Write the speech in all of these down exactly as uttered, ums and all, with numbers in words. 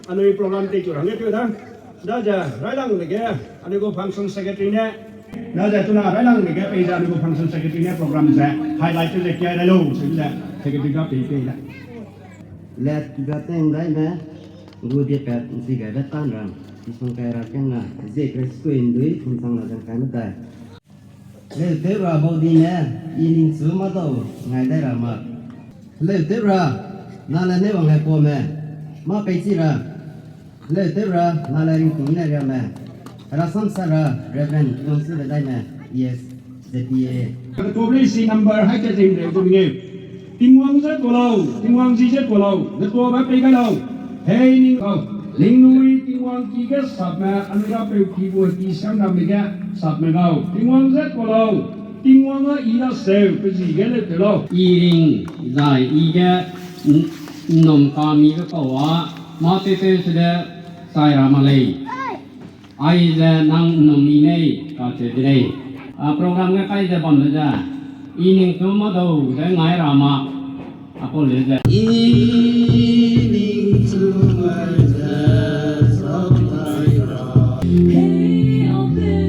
Anui program tei chu rang ne teu da. Daze railang dege, anui gu function secretary ne. Daze chuna railang dege peize anui gu function secretary ne program ze highlight ze kia rai lo, se ze secretary ga pei pei da. Let ga teng dai me, gu die pet zi ga be tan ram, isong kai ra keng na, zie kre skui ndui, kum sang na zang kai me dai. Leu tew ra bau di ne, i ning chu ma dau, ngai dai ra ma. Leu tew ra, na le ne wang ai po me, ma pei chi ra. Leu tew ra, na le ring tung ne ria me. Hera sam sa ra, Reverend Longsi le dai me, E S Z P A. Ka problem si number hai ke zing de gu ngeu. Tingwang ze ku lau, Tingwang zi ze ku lau, ne ku ba pei ga lau. Hei ning kau, ningnui Tingwang ki ge sapme, anui rapeu ki gu ki siam ramme ge sapme gau. Tingwang ze ku lau, Tingwang a i na seu, pe zi ge le te lau. I ring, zai i ge n-, nnum kami ge kau a, ma tew tew se de, sai ra ma lei. Aize nang nnum i nei, kacheu de lei. A program ge kai ze bam le ze, i ning chu ma dau ze ngai ra ma, a kau le ze. I ning chu mai ze, sa mai ra. Hey, oh, hey.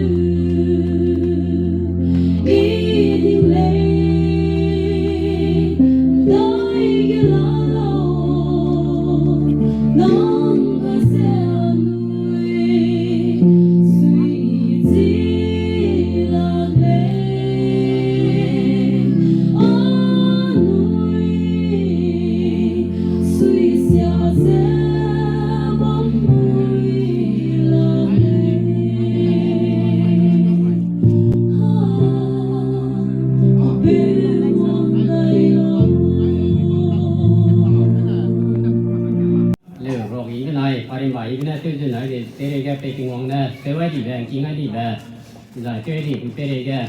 Leu rok i benai, parimba i benai, tew zun ai de, tew rei ge pei Tingwang ne, tew ai dibe, ngking ai dibe, zai tew di, tew rei ge,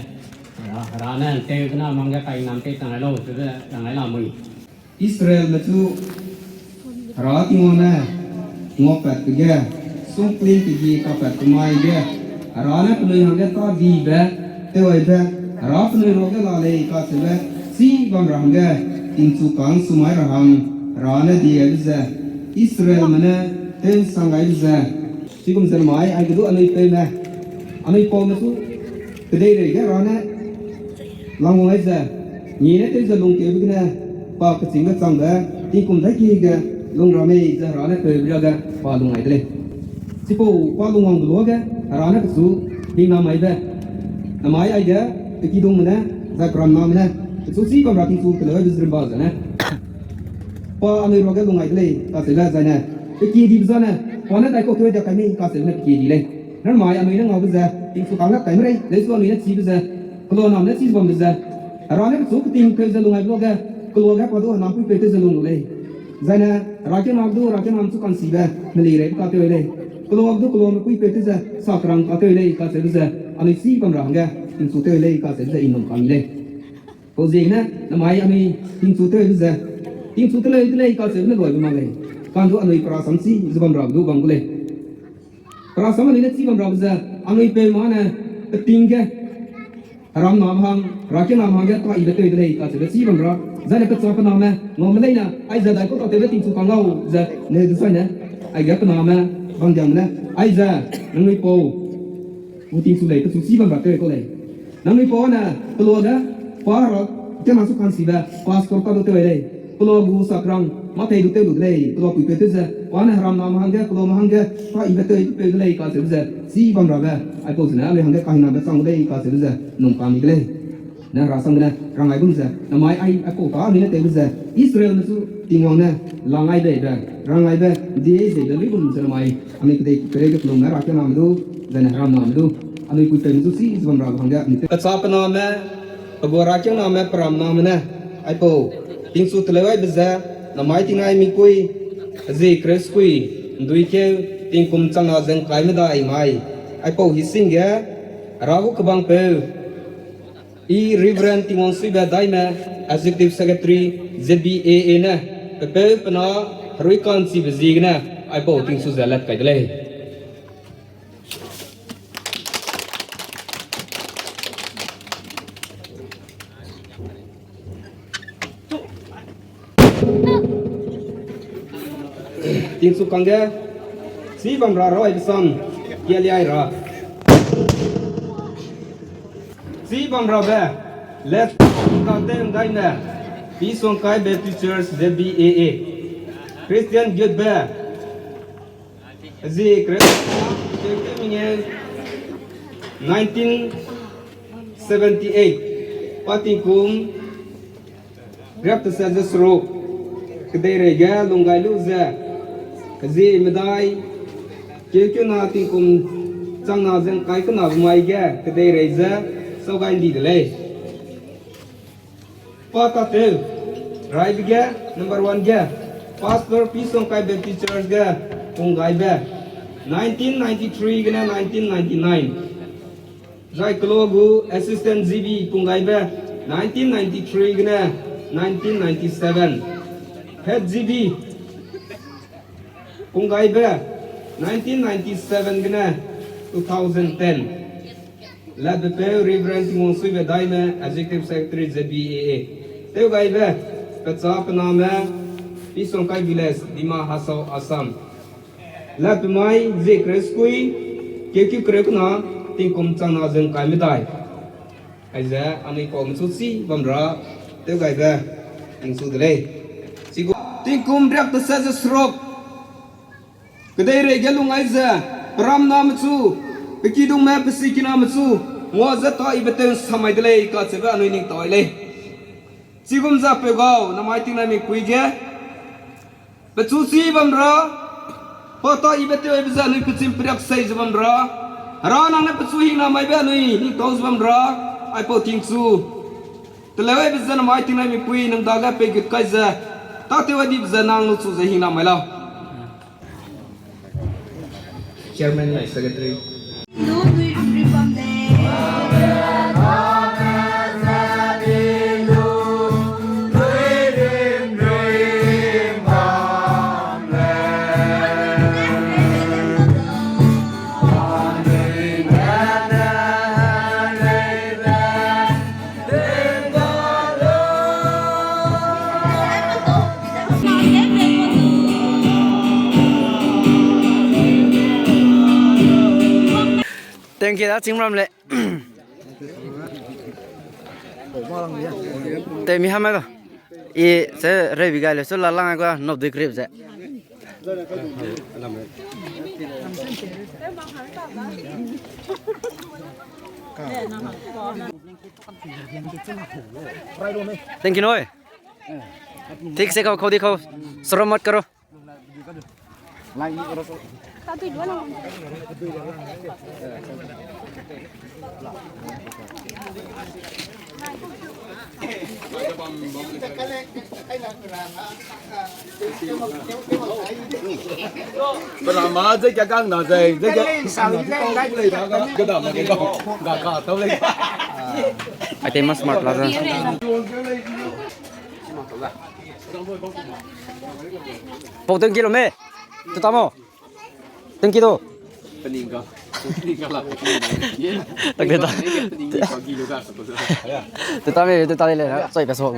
ra, ra ne, tew bena mang ge kai nam pei tang ai lau, tew be, tang ai la mui. Israelme chu Hera Tingwang ne nguapatbe ge, sungkling kegi kapatbe mai ge, Hera ne penui hangge tâ dibe, tewaibe, Hera penui ruage la lei kacheube, chibam ra hangge, tingchu kang sumai ra hang, Hera ne dibe ze, Israelme ne tewsang gaibe ze, chigum ze namai, aige du anui peume, anui paume chu, kedeirei ge Hera ne, langwang ai ze, ngi ne tew ze lungkeube gene, pa kechîngbe changbe, tingkum dai ki ge, lung ra mei ze Hera ne peubi ra ge, pa lung ai de lei. Chipau pa lungwangbe luage, Hera ne pechu, hingnamaibe. Namai aige, pe kidungme ne, zai peramname ne, pechu chibam ra tingchu teleu aibe zrimba zene. Pa anui ruage lung ai de lei, kacheube zaine. Pe kiedibe zane, pa ne daikau tew dia kai mei, kacheube ne pe kiedi lei. Namai anui ne ngaube ze, tingchu kang lak kai merei, leusu anui ne chibe ze, keloaname ne chibambe ze. Hera ne pechu peting peu ze lung aibe luage, keloa ge pa du henam puipeu tew ze lung lu lei. Zaine, herakianame du, herakianame chu ka'nchibe, melireube katew lei. Keloa du, keloame puipeu tew ze, sakrang katew lei, kacheube ze, anui chibam ra hangge, tingchu tew lei, kacheube ze, i nnum kang lei. Pau ziegene, namai anui tingchu tewbe ze, tingchu teleu de lei kacheube ne luaibe mak lei. Kane du anui perasam chi ze bam rabe du bam gu lei. Perasam anui ne chibam rabe ze, anui peumane, peting ge, heramname hang, herakianame hangge, taibe tew de lei kacheube chibam ra, zaine pecha pename, ngaume leine, aize daikau tatewbe tingchu kang lau ze, ne dezaine, aige pename, bangdiangme ne, aize, nangnui pau, gu tingchu lei, pechu chibam ra tew kau lei. Nangnui pau ne, keloa ge, pa hera, kena su ka'nchibe, pastor pa du tew ai lei. Keloa gu sakrang, mâtei du tew lu de lei, keloa puipeu tew ze, pa ne heramname hangge, keloame hangge, taibe tew peu de lei kacheube ze, chibam rabe, aipau zene, anui hangge kahingnambe chang gu lei kacheube ze, nnum kang mi de lei. Ne herasam gene, rang ai gum ze, namai ai, aipau ta anui ne tewbe ze, Israelme chu, Tingwang ne, lang ai beibe, rang aibe, die beibe luigum ze namai, anui kedei kereige kelungme herakianame du, zaine heramname du, anui puipeume du chi ze bam rabe hangge, anui pecha pename, pe gu herakianame peramname ne, aipau, tingchu teleu aibe ze, namai tingai mikui, zi kreuskui, nduikeu, tingkum changna ze ngkai medai mai, aipau hising ge, hera gu kebangpeu, I Reverend Tingwangsuibe Daime, Executive Secretary, Z B A A ne, pepeu pena, herui ka'nchibe ziegene, aipau tingchu ze lat kai de lei. Tingchu kangge, chi bam ra rai besam, kia liai ra. Chi bam rabe, left, ka ten dai ne, Pi Songkai Baptist Church, Z B A A. Christian Youth be, zi Christ, nineteen seventy eight, pa tingkum riak tese ze seruk, kedeirei ge lunggai lu ze, zi medai, keu keu na tingkum chang na ze ngkai kena bemai ge kedeirei ze sau gai ndi de lei. Pa tateu, raibe ge, number one ge, Pastor Pi Songkai Baptist Church ge, punggaibe, nineteen ninety-three gene nineteen ninety-nine. Zai kelo gu Assistant G B punggaibe, nineteen ninety-three gene nineteen ninety-seven. Head G B punggaibe, nineteen ninety-seven gene two thousand ten. Latbepeu Reverend Tingwangsuibe Daime, Executive Secretary Z B A A. Tewgaibe, pecha pename, Pi Songkai Village, Dima Hasao, Assam. Latpemai zi kre skui, keu keu kre kena, tingkum chang na ze ngkai medai. Aize anui pau mechu chi bam ra, tewgaibe, tingchu de lei. Chi gu, tingkum riak tese ze seruk, kedeirei ge lung ai ze, peram na mechu, pe kidungme pe sikiname chu, ngua ze ta ibe tew nsamai de lei kacheube anui ning tau ai lei. Chigum ze peu gau, namai tingnai mipui ge, pechu chi bam ra, pa ta ibe tew aibe ze anui pechim periak sei ze bam ra, Hera nang ne pechu hingnamaibe anui ning tau ze bam ra, aipau tingchu teleu aibe ze namai tingnai mipui nang dage peigut kai ze, tâtew ai dibe ze nang luchu ze hingnamai lau. Chairman, Secretary. Thank you, da chingmram le. Te mi hamai ba. I se rebi ga le so la lang ga no de grip ze. Thank you, noi. ठीक से खाओ, खाओ, दिखाओ। शर्म मत करो। Bana ma ze kia gang na ze, ze kia. Kedam ma kedam. Ga ka tau le. Ai te ma smart la ze. Pau teng kilo me. Tu tamo. Teng kilo. Pening ka. Pening ka la. Tak de ta. Pening ka kilo ka sa ko. Tu tame, tu tale le. Soi pe so.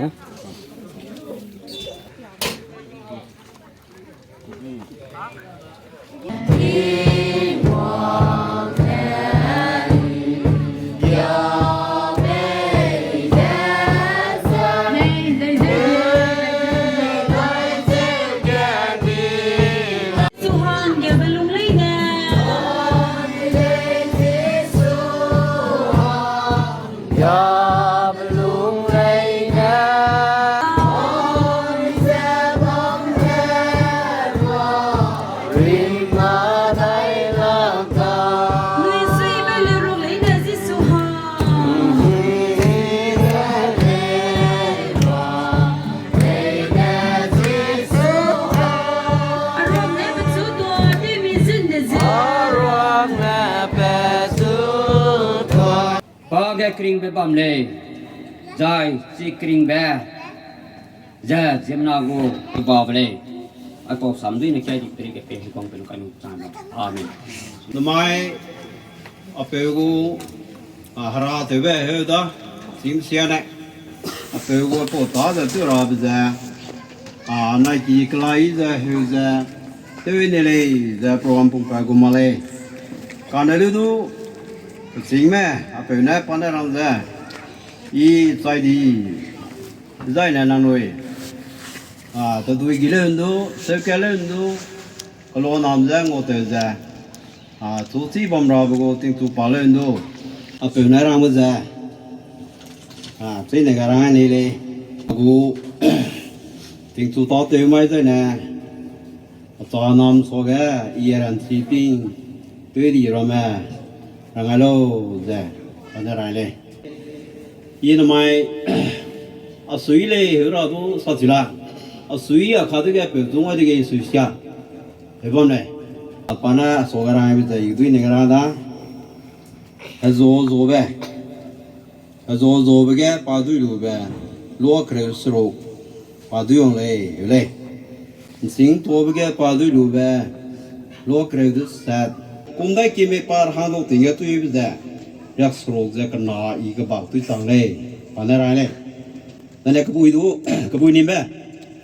Pa ge keringbe bam lei, zai chi keringbe ze ziemmena gu kebabe lei. Aipau sam duine kia di peri ge pe hikong pe nu kai nu chang. Amen. Namai apeu gu, a, hera tewbe heu da, chim sia ne. Apeu gu pau ta ze tu rabe ze. A, naiki kelai ze heu ze, tew ne lei ze program pungpa gu ma lei. Kane lu du, kechîngme, apeu ne pa ne rang ze, i chai di, zai ne nangnui. A, tedui gi leu ndu, seuke leu ndu, kelo nam ze ngau tew ze, a, chu chî bam rabe gu tingchu pa leu ndu, apeu ne rangbe ze, a, chine ga rang ne lei, a gu, tingchu tâtew mai zene, acha nam suage, i ranchi ping, tew di ramme, rang lau ze, pa ne rang lei. I namai, a sui lei heu ra du sa chi la, a sui a kadege peu zung a dege sui sia, heu bam lei. A pa ne suage rangbe ze i dui ne ga rang da, hezau zaube, hezau zaube ge pa dui lube, luakreu seruk, pa dui wang lei, heu lei. Nsing tuabe ge pa dui lube, luakreu du sat. Kum dai kime pa hang dau ting ge tuibe ze, riak seruk ze kena i kebak tui chang lei, pa ne rang lei. Dane kebui du, kebui nimbe,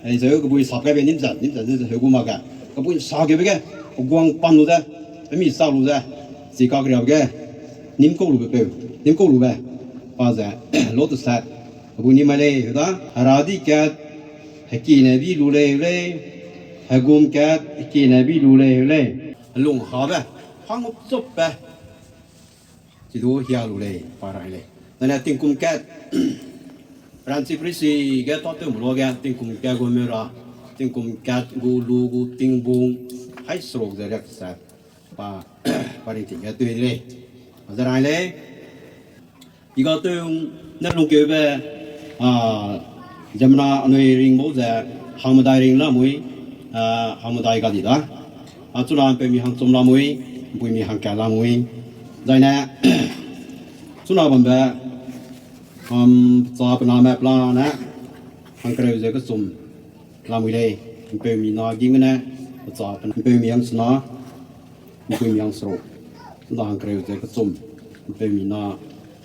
ei zeu kebui sap gaibe nim zat, nim zat ze heu gu mak ge. Kebui sa gebe ge, pe guang pan lu ze, pe mi sa lu ze, chi kakriabe ge, nim kau lube peu, nim kau lube, pa ze, lot sat, kebui nim mai lei, heu da, heradi kat, hekine bi lu lei, heu lei, hegum kat, hekine bi lu lei, heu lei. Helung habe, hang up chop be, chi du hia lu lei, pa rang lei. Dane tingkum kat, ranchi prisi ge tâtew mu luage, tingkum kat gu meu ra, tingkum kat gu lu gu tingbung, hai seruk ze riak sat, pa, pa ringting ge tui de lei. A ze rang lei. I ga tew ne lungkeube, a, ziemmena anui ring bau ze, hangmedai ring lamui, a, hangmedai ga di da. A, chuna ’mpeumi hangchum lamui, ’mpuimi hangkat lamui. Zaine, chuna bambe, am, pecha pename pelane, hangkereu ze kechum lamui lei, ’mpeumi na gîm gene, pecha pe-, ’mpeumi hangsena, ’mpuimi hangseruk, da hangkereu ze kechum, ’mpeumi na,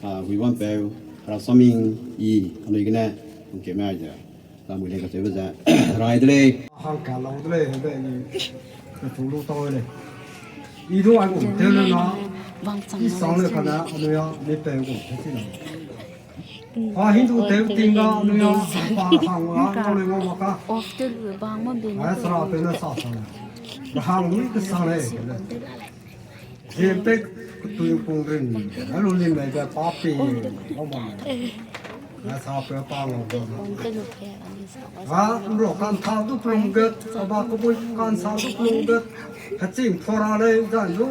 a, hui bampeu, hera saming i, anui gene, ’ngkeme ai ze, lamui lei kacheube ze, rai de lei. Hangkat lau de lei, hebe i, pechu lu tau lei. I du aigum tew le na, i sang le kane, anui a, mi peu gum tew chi la. Pa Hindu tew ting ga, anui a, pa hang a, ngau lei ngau mak ka. Ai, sera peu ne sa sa le. Rahang lui kesang lei, le. Ziempe ketui pung rin, a lu lim lei be pa pi, ngau mak le. Ai, sa peu pa ngau mak le. A, ’nrua kantha du pelungget, a ba kebui kansa du pelungget, heching pua ra lei, zan du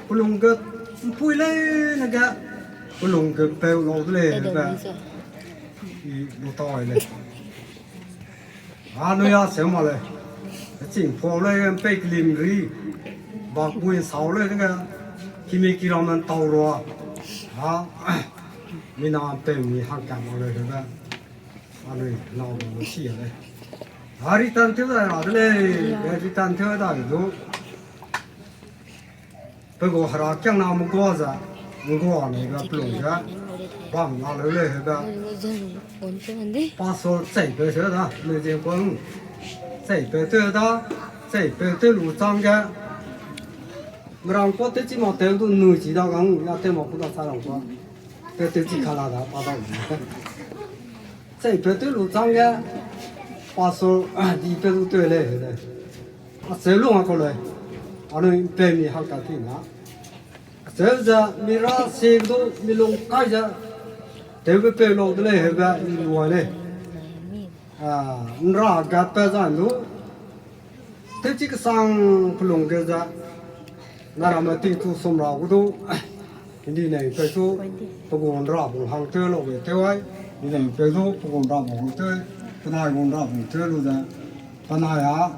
pelungget, ’mpui leine ge, pelungget peu lau de lei, be. I lu tai lei. Anui a seu mak lei. Heching pua lei, ’mpei kelim ri. Bakbui ’nsau lei, dege. Kimi kiramme ’ntau rua. A, mina ’mpeumi hangkat mak lei, dege. Anui nâu lu si lei. A return tew dai ra de lei. Return tew dai du. Pe gu herakiangna mengua ze, mengua neibe pelung ze, bam la leu lei hebe. Pastor cheipeu seu da, nui ziekuang. Cheipeu tew da, cheipeu tew lu chang ge. Merang kua tewchi mak tew du nui chi da gang, ya tew mak ku da sa rang kua. Tew tewchi ka la da, pa da. Cheipeu tew lu chang ge, pastor, dipeu du tew lei hebe. Acheu lung a kau lei, anui ’mpeumi hangkat ti na. Acheu ze mi ra si du mi lung kai ze, tewbe peu lau de lei hebe mi lu ai lei. A, ’nra gatbe zan du, tewchi kesang pelung ge ze, na ramme tingchu sum ra gu du, Hindi ne peu du, pe gu ’nra bung hang tew lau ge tew ai, Hindi ne peu du, pe gu ’nra bung hang tew, penai gu ’nra bung tew lu ze, penai a,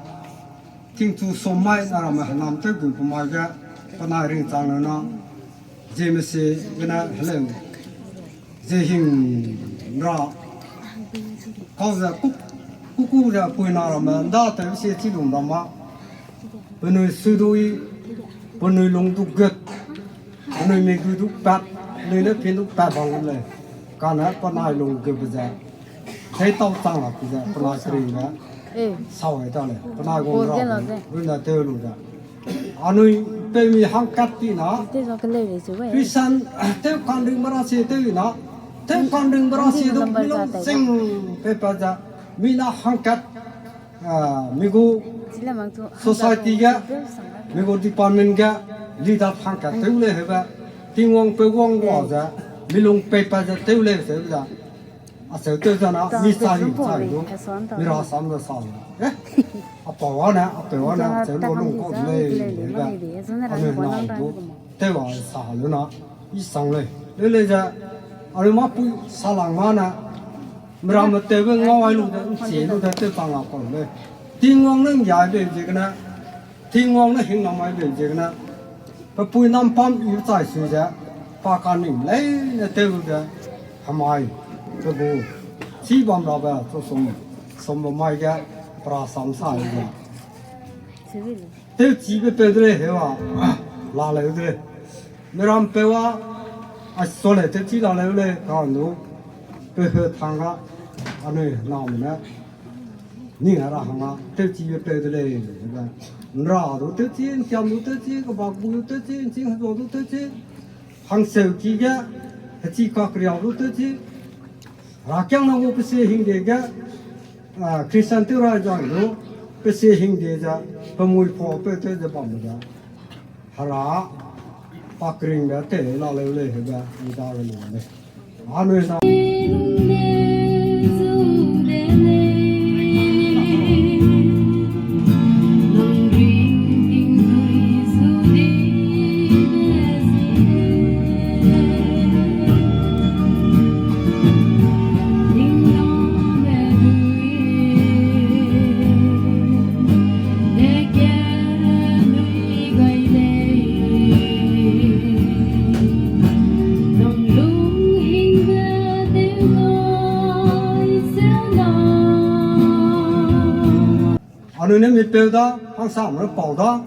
tingchu sum mai na ramme henam tew gu pe mai ge, penai ringchang lu na, ziemme si gene heleu, zie hing ra, kau ze kuk, kuku ze pui na ramme, ’nda tew sie chi lung ramme, penui sui du i, penui lung du gut, penui mi gu du pat, penui ne pin du pat bang lei, kane penai lung gutbe ze, heitau chang lak ze, penai keringbe, Sau ai ta lei, penai gu ra, runa tew lu da. Anui peumi hangkat ti na, Christian tew kanding mera si tew na, tew kanding mera si du, mi lung zing pe pa za, mi na hangkat, ah, mi gu society ge, mi gu department ge, leader hangkat tew lei hebe, Tingwang pe wang wa ze, mi lung pe pa ze tew lei se da. Acheu tew zana, mi sa ri chai du, mi rasam ze sa lu. Eh, apau ane, apeu ane, acheu lu lung kau lei, lei, lei, lei, anui na du, tew a sa lu na, i sang lei. Lei lei ze, anui mâ pui salang ma na, miramme tewbe ngau ai lu de, nchie lu de, tew chang a kau lei. Tingwang ne ngiaibe ziegene, Tingwang ne hingnam aibe ziegene, pe pui nam pam i chai sui ze, pa kaning leine tew lu de, hemai, pe gu, chi bam rabe, chu sum, sum bam mai ge, pe rasam sa lu ze. Tewchibe peu de lei hewa, la leu de lei. Mirampeu a, a sole tewchi la leu lei, ka nu, pe he thang ga, anui name ne, ning a ra hang a, tewchibe peu de lei, hebe. Nra du tewchi, ntiam du tewchi, kebakbu du tewchi, nching hezuang du tewchi, hangseu ki ge, hechi kakria du tewchi, herakiangna gu pe sie hingde ge, ah, Christian tew ra zang du, pe sie hingde ze, pe mui pau peu tew ze bam de. Hera, pa keringbe tei la leu lei hebe, i da lu lei. Anui na. Anui ne mipeu da, hangsame pau da,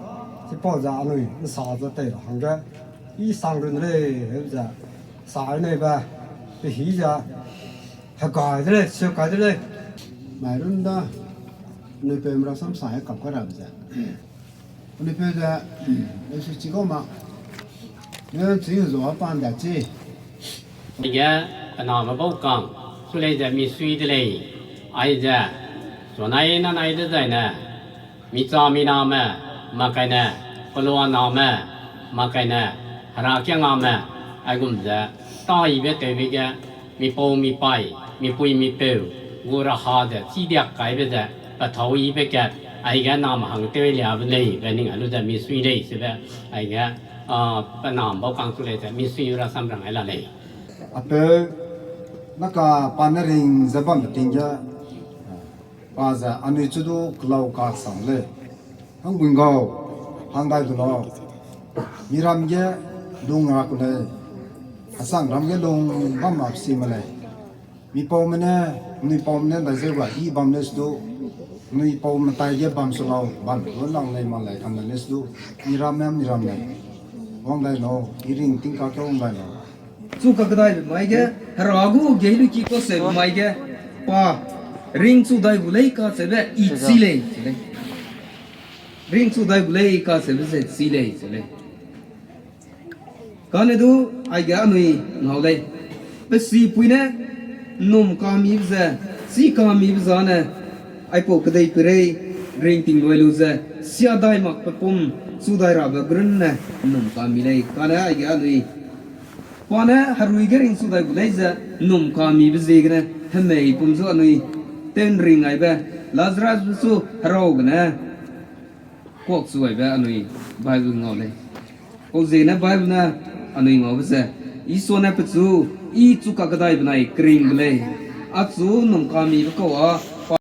chipau ze anui nsa ze tei ra hangge, i sang run lei, heu ze, sa neibe, pe hî ze, hegai de lei, seu kai de lei. Mai run da, anui peu mera sam sa he kap kai rabe ze. Anui peu ze, eu su chi kau ma, ne chi zu a pan da chi. Aige, pe name bau kang, su lei ze mi sui de lei, aize, suanai nanai dezaine, micha miname, makaine, keluaname, makaine, herakiangame, aigum ze, taibe tewbe ge, mipau mipaî, mipui mipeu, gu raha ze, chidiak kaibe ze, pethâu yibe kat, aige name hang tew liabe lei, be ning a lu ze mi sui lei, sebe, aige, a, pe name bau kang su lei ze, mi sui rasam rang ai la lei. Apeu, naka pa ne ring ze bambe ting ge, pa ze anui chu du kelau kasang lei. Hangbuin gau, hang dai du lau. Miram ge lung ra ku lei. Asangram ge lung bam mak si ma lei. Mipaume ne, nuipaume ne dai zeu ga i bam le su du. Nuipaume tai ge bam su lau, bam du lang lei ma lei kam le su du. Miramme, miram lei. Wang dai lau, i ring tingka ke wang dai lau. Chu kakedaibe mai ge, Hera gu gei lu ki kaseube mai ge, pa, ringchu dai gu lei kacheube i chi lei, chi lei. Ringchu dai gu lei kacheube ze chi lei, chi lei. Kane du, aige anui ngau lei. Pe sipui ne, nnum kamibe ze, chi kamibe zane, aipau kedei peirei, ringting lui lu ze, sia dai mak pe pum, chu dai rabe grunne, nnum kami lei. Kane aige anui Pa ne herui ge ringchu dai gu lei ze, nnum kamibe ziegene, hemei pum zu anui, tew ’nring aibe, Lazarusbe chu herau gene, kuakchu aibe anui, Bible ngau lei. Pau ziegene Bible ne, anui ngaube ze, Isua ne pechu, I chu kakadai benai keringbe lei. Achu nnum kamibe kau â,